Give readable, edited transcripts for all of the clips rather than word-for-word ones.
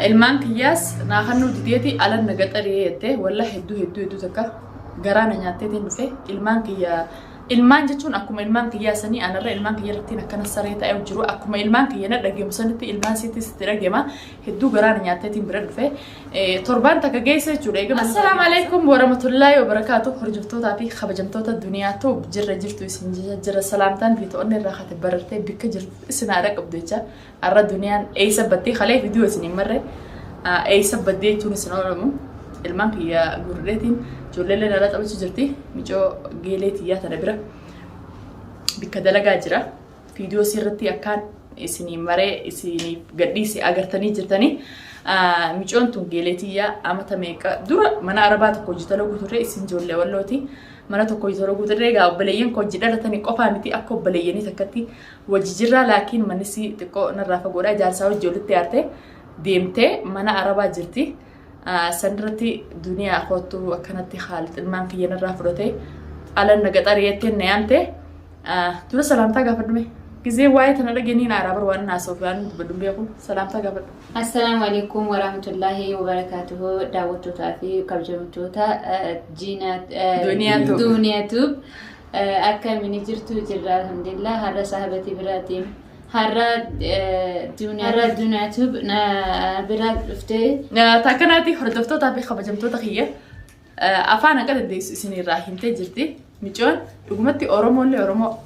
Ilmaan kiyyaas naa kannuu dideeti alan na gaxaree jette. Wallah hedduu hedduu hedduu takka garaa na nyaatteetiin dhufe. Ilmaan kiyya, ilmaan jechuun akkuma ilmaan kiyyaa sanii anarra ilmaan kiyya irrattiin akkana saree ta'ee jiru, akkuma ilmaan kiyya na dhagemu sanitti ilmaan siittis itti dhagema. Hedduu garaa na nyaatteetiin bira dhufe. Torbaan takka geesse jechuudha. Eegama. Assalaamu alaikum warahmatullaahi wabarakaatu. Hordoftootaa fi kabajamtoota duniyaa tuub, jirra jirtu isin jira. Salaamtaan fi to'anni irraa kate barartee bikka jirtu isin haadha qabdu jecha. Har'a duniyaan eessa baddee? Kalee viidiyoo isin hin marre eessa baddee jechuun isin oolamu. Ilmaan kiyya gurreetiin ijoolleellee nala taphachuu jirti. Micoo geelee tiyyaa tana bira bikka dalagaa jira. Viidiyoo sirriitti akkaan isinii maree isiniif gadhiise agartanii jirtanii. Micoon tun geelee tiyyaa amata meeqa dura mana arabaa tokko hojii dalaguu turre. Isin ijoollee wallooti. Mana tokko hojii dalaguu turre. Egaa obboleeyyan koo hojii dhalatanii qofaa miti, akka obboleeyyanii takkatti wajji jirraa. Laakiin mannisii xiqqoo narraa fagoodha. Jaarsaa hojii walitti aarte deemtee mana arabaa jirti. Sanirratti duniyaa kootu akkanatti Khaalid ilmaan kiyya narraa fudhatee alan na gaxarii jetteen na yaamte. Dura salaamtaa gaafadhume. Gizee waa'ee tana dhageenii aaraa bar, waan naasoof waan dubbadhu hin beeku. Salaamtaa gaafadhu. Assalaamu alaikum warahmatullahi wabarakatuhu, daawwattootaa fi kabajamtoota Duniyaa Tube. Duniyaa Tube, akkamiin jirtu? Jirra, alhamdulillah. Har'a sahabatii biraatiin har'a Duniyaa Tube na biraa dhuftee. Takkanaatti hordoftootaa fi kabajamtoota kiyya, afaan akka dandeessu isinirraa himtee jirti. Micoon dhugumatti Oromoollee Oromoo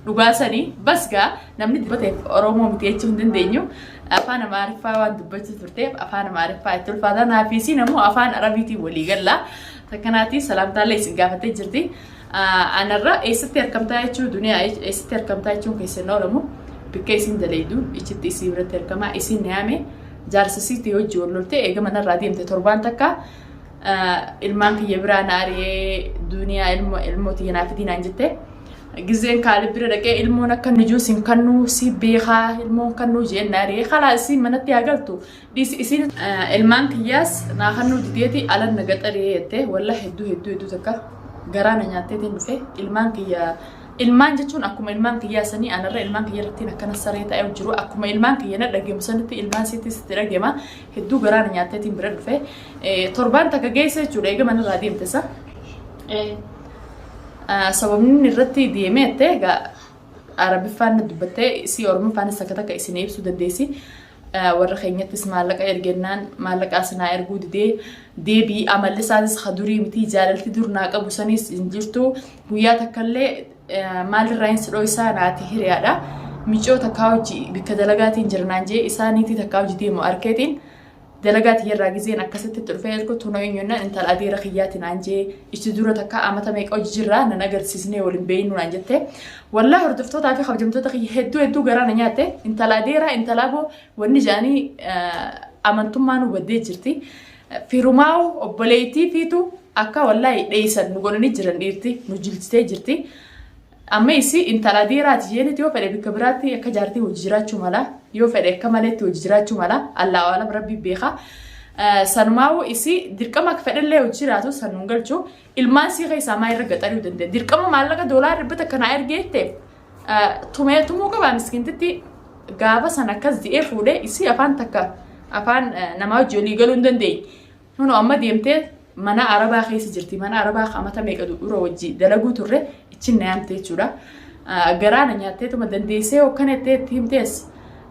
dhugaa sanii bas gaa namni dubbateef Oromoo miti jechuu hin dandeenyu. Afaan Amaariffaa waan dubbachuu turteef afaan Amaariffaa itti ulfaata. Naaf isiin ammoo afaan Arabiitiin walii galla. Takkanaatti salaamtaallee isin gaafattee jirti. Anarra eessatti argamtaa jechuu, duniyaa eessatti argamtaa jechuun keessan oolamu. Bikka isin dalaydu ichitti isii biratti argama. Isin yaame jaarsa isiitti hojii wal loltee eega manarraa deemte torbaan takka ilmaan kiyya biraa na ari'ee, duniyaa ilmo ilmoo tiyya naa fidii naan jette. Gizeen Kaalib bira dhaqee ilmoon akka nujuu sin kannuu si beekaa, ilmoon kannuu jeen na ari'ee, kalaa isiin manatti haa galtu dhiisi, isiin ilmaan kiyyaas naa kannuu dideeti alan na gaxaree jette. Wallah hedduu hedduu hedduu takka garaa na nyaatteetiin dhufe. Ilmaan kiyya, ilmaan jechuun akkuma ilmaan kiyyaa sanii anarra ilmaan kiyya irrattiin akkana saree ta'ee jiru, akkuma ilmaan kiyya na dhagemu sanitti ilmaan siittis itti dhagema. Hedduu garaa na nyaatteetiin bira dhufe. Torbaan takka geesse jechuudha eega manarraa deemte isa. Sababni inni irratti deemee jette egaa Arabiffaan na dubbattee, isii Oromoffaanis takka takka isin ibsuu dandeessi. Warra keenyattis maallaqa ergennaan maallaqa asinaa erguu didee deebii. Amalli isaatis ka durii miti, jaalalti dur naa qabu sanis hin jirtu. Guyyaa takkallee maalirraa hin sidhoo isaa naati hiriyaadha. Micoo takkaa hojii bikka dalagaatiin jira naan jee, isaaniitii takkaa hojii deemu arkeetiin dalagaa tiyyarraa gizeen akkasitti itti dhufee ergu tunoo eenyunnaan intala adeera kiyyaati naan jee, ichi dura takka amata meeqa hojii jirraa nan agarsiisnee waliin beeynu naan jette. Wallaahi hordoftootaa fi kabajamtoota kiyya, hedduu hedduu garaa na nyaatte. Intala adeeraa intala aboo wanni jedhanii amantummaa nu baddee jirti. Firumaawu obboleettii fiitu akka wallaahi dheeysan nu godhanii jiran, dhiirti nu jilchitee jirti. Amma isi intala adeeraati jeenitti yoo fedhe bikka biraatti akka jaartii hojii jiraachuu mala, yoo fedhe akka maleetti hojii jiraachuu mala, Allahu alam, rabbi beeka. Sanumaawu isi dirqama akka fedhellee hojii jiraatu san nun galchu. Ilmaan sii keessaa maa irra gaxariuu danda'a? Dirqama maallaqa $100 naa ergee jetteef tumee tumuu qabaa miskiintitti. Gaafa san akkas je'ee fuudhee isii afaan takka afaan namaa hojii olii galuu hin dandeenye. Kunoo amma deemtee mana arabaa keessa jirti. Mana arabaa amata meeqa dura wajji dalaguu turre ichin na yaamte jechuudha. Garaa na nyaatteetuma dandeessee hokkana itti itti himtees,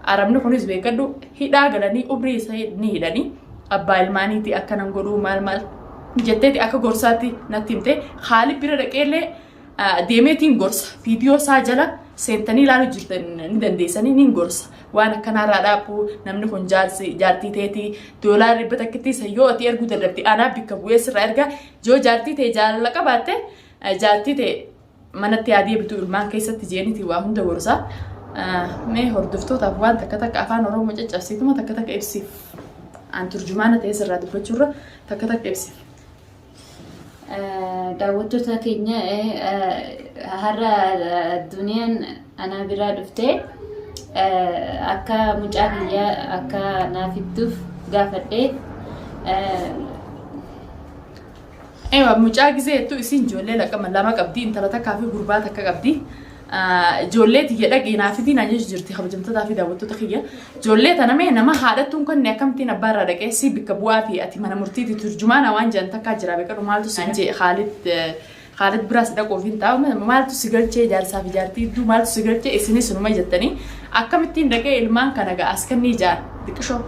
arabni kunis beekadhu hidhaa galanii umrii isaa ni hidhanii, abbaa ilmaaniiti akkanan godhuu maal maal jetteeti akka gorsaatti natti himte. Khaalid bira dhaqeellee deemeetiin gorsa, viidiyoo isaa jala seentanii ilaaluu jirtan ni dandeessanii, niin gorsa waan akkanaarraa dhaabbu. Namni kun jaarsi jaartii teetii $100 isa yoo ati erguu dadhabde anaa bikka bu'ee sirraa erga. Yoo jaartii ta'e jaalala qabaatte jaartii ta'e manatti haa deebitu ilmaan keessatti jeeniiti waa hunda gorsa. Mee hordoftootaaf waan takka takka afaan Oromoo caccabsiituma takka takka ibsiif. An turjumaana ta'ee sirraa dubbachuurra takka takka ibsiif. Daawwattoota keenya, har'a duniyaan anaa biraa dhuftee akka mucaa kiyyaa akka naaf fidduuf gaafadhee. Ewa, mucaa gisee jettu isin ijoollee laqama lama qabdi, intala takkaa fi gurbaa takka qabdi. Ijoollee tiyya dhaqii naa fidii naan jechuu jirti kabajamtootaa fi daawwattoota kiyya. Ijoollee tana mee nama haadhattuun kanne akkamittiin abbaa irraa dhaqee si bikka bu'aa fi ati mana murtiiti turjumaana waan jedhan takkaa jira beekadhu maaltu si jee Khaalid Khaalid biraas dhaquuf hin taa'u maaltu si galchee jaarsaa fi jaartii hedduu maaltu si galchee isinis numa jettanii akkamittiin dhaqee ilmaan kana ga'a as kennii jaan diqishoo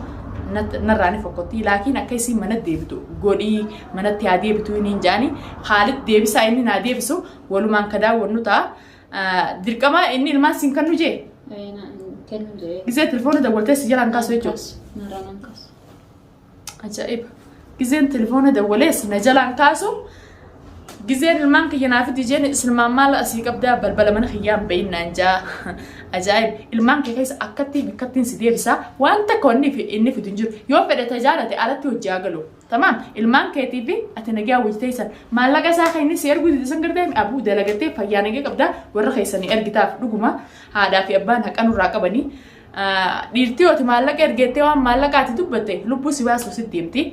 narraa ni fokkotti laakiin akka isiin mana deebitu godhii manatti haa deebitu inni hin jaani Khaalid deebisaa inni naa deebisu walumaan ka daawwannu ta'a. Dirqama inni ilmaan siin kannu jee Kennu jee. gisee telefoona dawwaltee si jalaan kaasu jechuudha. Narraa nan kaasu. Ajaa'iba. Gizeen telefoona dawwalees na jalaan kaasu. Gizeen ilmaan kiyya naa fidi jeen ilmaan maal asii qabdaa balbala mana kiyyaa hin bahin naan jaa. Ajaa'iba. Ilmaan kee keessa akkatti bikkattiin si deebisaa waan takka wanni inni fidu hin jiru. Yoo fedhe tajaajilate alatti hojii haa galu. Tamaam ilmaan keetii fi ati nagaa wajji teessan maallaqa isaa kan inni si erguu dide san gartee abuu dalagattee fayyaa nagaa qabdaa warra keessanii ergitaaf dhuguma haadhaa fi abbaan haqa nurraa qabanii dhiirtii yooti maallaqa ergeettee waan maallaqaati dubbatte lubbuu si baasuu si deemti.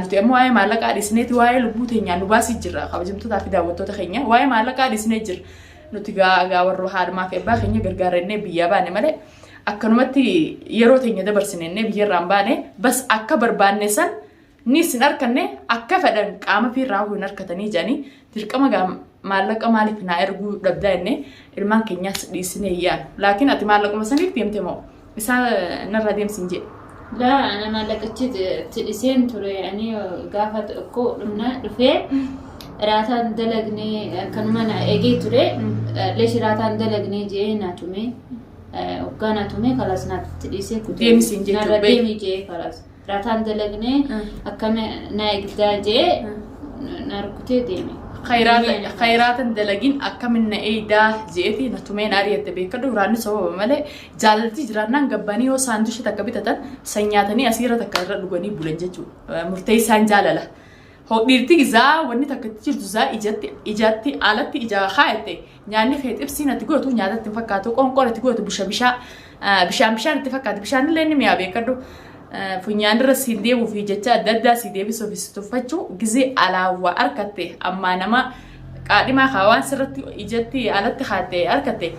Nuti ammoo waa'ee maallaqaa dhiisneeti waa'ee lubbuu teenyaa nu baasii jirra kabajamtootaa fi daawwattoota keenya waa'ee maallaqaa dhiisnee jirra. Nuti gaa warra haadhumaa fi abbaa keenya gargaarrennee biyyaa baane malee akkanumatti yeroo teenya dabarsinennee biyyarraan baane bas akka barbaanne san ni isin harkanne akka fedhan qaama fi raawwii hin harkatanii jedhanii dirqama gaa maallaqa maaliif naa erguu dhabdaa jennee ilmaan keenyaas dhiisnee yaanu. Laakiin ati maallaquma saniif deemte moo isaa narraa deemsin jee. Laa ana maallaqichi itti dhiseen ture ani gaafa tokko dhumna dhufee raataan dalagnee akkanuma na eegee ture leeshi raataan dalagnee jee na tume hoggaa na tume kalaas naatti dhiisee kutee Deemi siin jechuu narra beek. deemi jee kalaas raataan dalagnee akkami na eegdaa jee na rukutee deeme. Khayraatan dalagin akkamin na eeydaa je'eeti na tumeen ari'atte beekadhu raanni sababa malee jaalalti jiraannaan gabbanii yoo saandusha takka bitatan san nyaatanii asiirra takka irra dhuganii bulan jechuudha. Murteessaan jaalala. Dhiirti zaa wanni takka itti jirtu zaa ijatti ijatti alatti ija kaayette nyaanni kee xibsiin ati gootu nyaatatti hin fakkaatu qoonqoon ati gootu bisha bishaa bishaan bishaan itti fakkaatu bishaan illee ni mi'aa beekadhu. Funyaan irra siin deemuu fi jecha adda addaa si deebisuuf si tuffachuu gizee alaawwaa harkatte ammaa nama qaadhimaa kaa waan sirratti ijatti alatti kaatte harkatte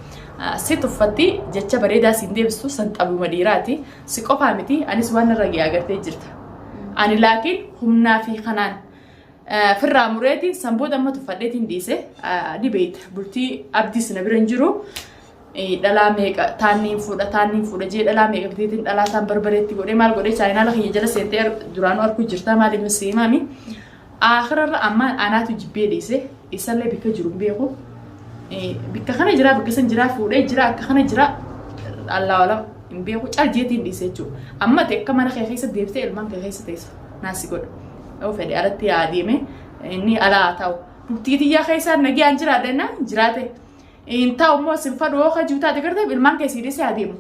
si tuffatti jecha bareedaa siin deebistu san xabuma dhiiraati si qofaa miti anis waan irra ga'e agartee jirta. Ani laakiin humnaa fi kanaan firraa mureetiin san booda amma tuffadheetiin dhiise ni beeyta bultii abdiis na bira hin jiru. Dhalaa meeqa taanniin fuudha taanniin fuudha jee dhalaa meeqa biteetiin dhalaa taan barbareetti godhee maal godhee chaayinaala kiyya jala seentee duraanuu arguu jirta maaliif si himaami. Aakhirarra ammaan anaatu jibbee dhiise isallee bikka jiru hin beeku. Bikka kana jira bikka san jira fuudhee jira akka kana jira allaa alam hin beeku caljeetiin dhiise jechuudha. Amma ta'e akka mana kee keessa deebitee ilmaan kee keessa teessa naasi godha. Yoo fedhe alatti yaa deeme inni alaa haa ta'u. Bultii tiyyaa keessaa nagaan jiraadha jennaan jiraate. Hin ta'u immoo sin fadhu yoo hajuu taate gartee ilmaan kee sii dhiisee adeemu.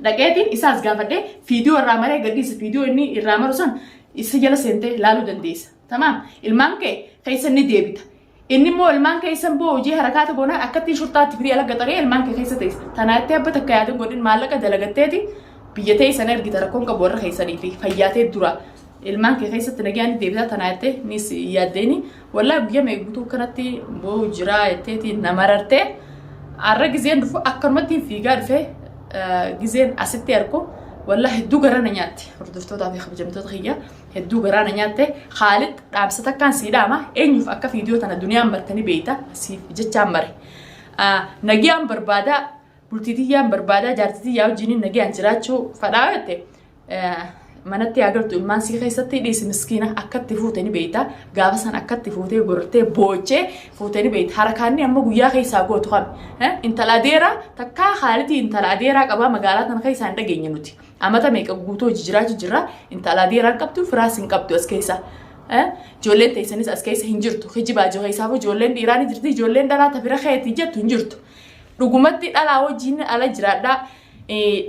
Dhaqeetiin isaas gaafadhee fiidiyoo irraa maree gadhiisa fiidiyoo inni irraa maru san isa jala seentee ilaaluu dandeessa. Tamaam ilmaan kee keessa ni deebita. Inni immoo ilmaan kee isan boo hojii harakaata goonaan akkattiin shurtaatti firii ala gaxaree ilmaan kee keessa teessa. Tanaatti abba takka yaadin godhin maallaqa dalagatteeti biyya ta'e sana ergita rakkoon qabu warra keessanii fi fayyaatee dura. Ilmaan kee keessatti nagaan ni deebitaa tanaa jettee nis yaaddeeni wallaa guyyaa meeqa guutuu kanatti boo'u jiraa jetteeti na marartee har'a gizeen dhufu akkanumatti fiigaa dhufee gizeen asitti argu wallaa hedduu garaa na nyaatte hordoftootaa fi kabajamtoota kiyya hedduu garaa na nyaatte Khaalid dhaamsa takkaan sii dhaama eenyuuf akka viidiyoo tana duniyaan martanii beeyta siif jechaan mare nagiyaan barbaadaa bultii tiyyaan barbaadaa jaartii tiyyaa wajjiniin nagiyaan jiraachuu fadhaa jette manatti haa galtu ilmaan sii keessatti dhiisi miskiina akkatti fuute ni beeyta gaafa san akkatti fuutee gortee boochee fuute ni beeyta harakaanni amma guyyaa keessaa gootu kami intala adeeraa takkaa haalitii intala adeeraa qabaa magaalaa tana keessaa hin dhageenye nuti amata meeqa guutuu hojii jiraachuu jirra intala adeeraa qabdu firaas hin qabdu as keessa. Ijoolleen teessanis as keessa hin jirtu kijibaa jiru keessaafuu ijoolleen dhiiraa ni jirti ijoolleen dhalaa tafira keetii jettu hin jirtu. Dhugumatti dhalaa wajjin ala jiraadhaa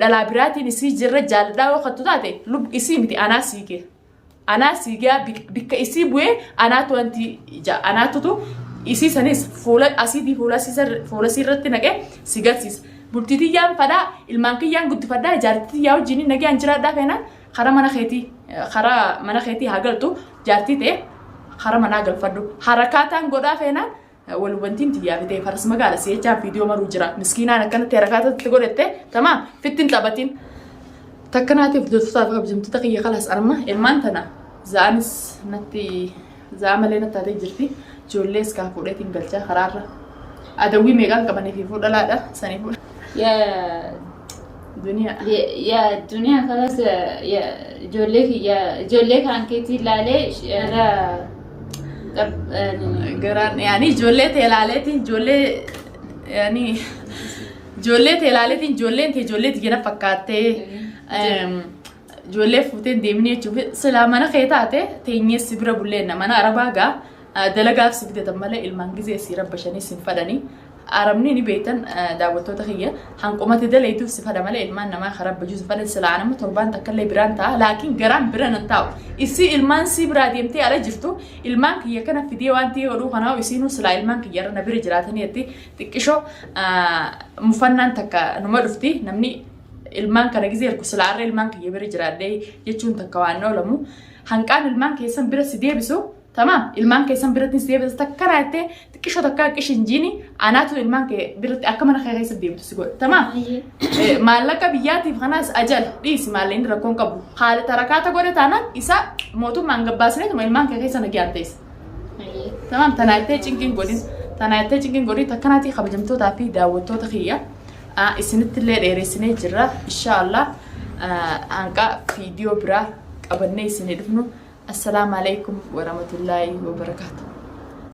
dhalaa biraatiin isii jirra jaaladhaa yoo kattu taate lub isii miti anaa siigee. Anaa siigee bikka isii bu'ee anaatu wanti anaatutu isii sanis fuula asiitii fuula asii irratti naqee si garsiisa. Bultii tiyyaan fadhaa ilmaan kiyyaan guddifadhaa jaartii tiyyaa wajjin nagaan jiraadhaa feenaan karaa mana keetii karaa mana keetii haa galtu jaartii ta'e karaa manaa galfadhu. Harakaataan godhaa feenaan Wal wantiin tiyyaa fitee faras magaala si jechaa viidiyoo maruu jira. Miskiinaan akkanatti harakaatatti godhatte tamaam fittin taphatin. Takkanaatiif hordoftoota fi kabajamtoota kiyya kalaas arma ilmaan tana za'anis natti za'a malee natti taatee jirti. Ijoollees kaa fuudheetiin galchaa karaarra. Adawwii meeqaan qabanii fi fuudhalaadha sanii fuudha. Yaa Duniyaa. Yaa duniyaa kanas ijoollee kiyya ijoollee kan keetii ilaalee irraa Garaan yaani ijoollee tee ilaaleetiin ijoollee yaani ijoollee tee ilaaleetiin ijoolleen tee ijoollee tiyya na fakkaattee ijoollee fuutee hin deemini jechuuf silaa mana kee taate teenyee si bira bulleenna mana arabaa gaa dalagaaf si fidatan malee ilmaan gizee si rabbashanii sin fadhanii Arabni ni beektan daawwattoota kiyya hanqumati dalaytuuf si fada malee ilmaan namaa karaa bajuu si fada silaa nama torbaan takka illee biraan ta'a laakiin garaan bira nan taa'u isii ilmaan sii biraa deemtee ala jirtu ilmaan kiyya kana fidee waan ta'ee godhuu kanaaf isiinuu silaa ilmaan kiyya irra na bira jiraatanii jetti xiqqishoo mufannaan takka numa dhufti namni ilmaan kana gizee ergu silaa irra ilmaan kiyya bira jiraadhee jechuun takka waan oolamu hanqaan ilmaan keessan bira si deebisu. Tamaam ilmaan keessan biratti si deebisa takka naa jettee xiqqishoo takka qishi hin jiini anaatu ilmaan kee biratti akka mana kee keessa deemtu si godha. Tamaam maallaqa biyyaatiif kanaas ajal dhiisi maallaqni rakkoon qabu haala tarakaata godhe taanaan isa mootummaan gabbaasneetuma ilmaan kee keessa nagaan teessa. Tamaam tanaa jettee cinqiin godhin tanaa jettee cinqiin godhin takkanaatii kabajamtootaa fi daawwattoota kiyya isinitti illee dheeressinee jirra inshaallah hanqa viidiyoo biraa qabannee isinii dhufnu. Assalaamu alaikum warahmatullaahi wabarakaatuh.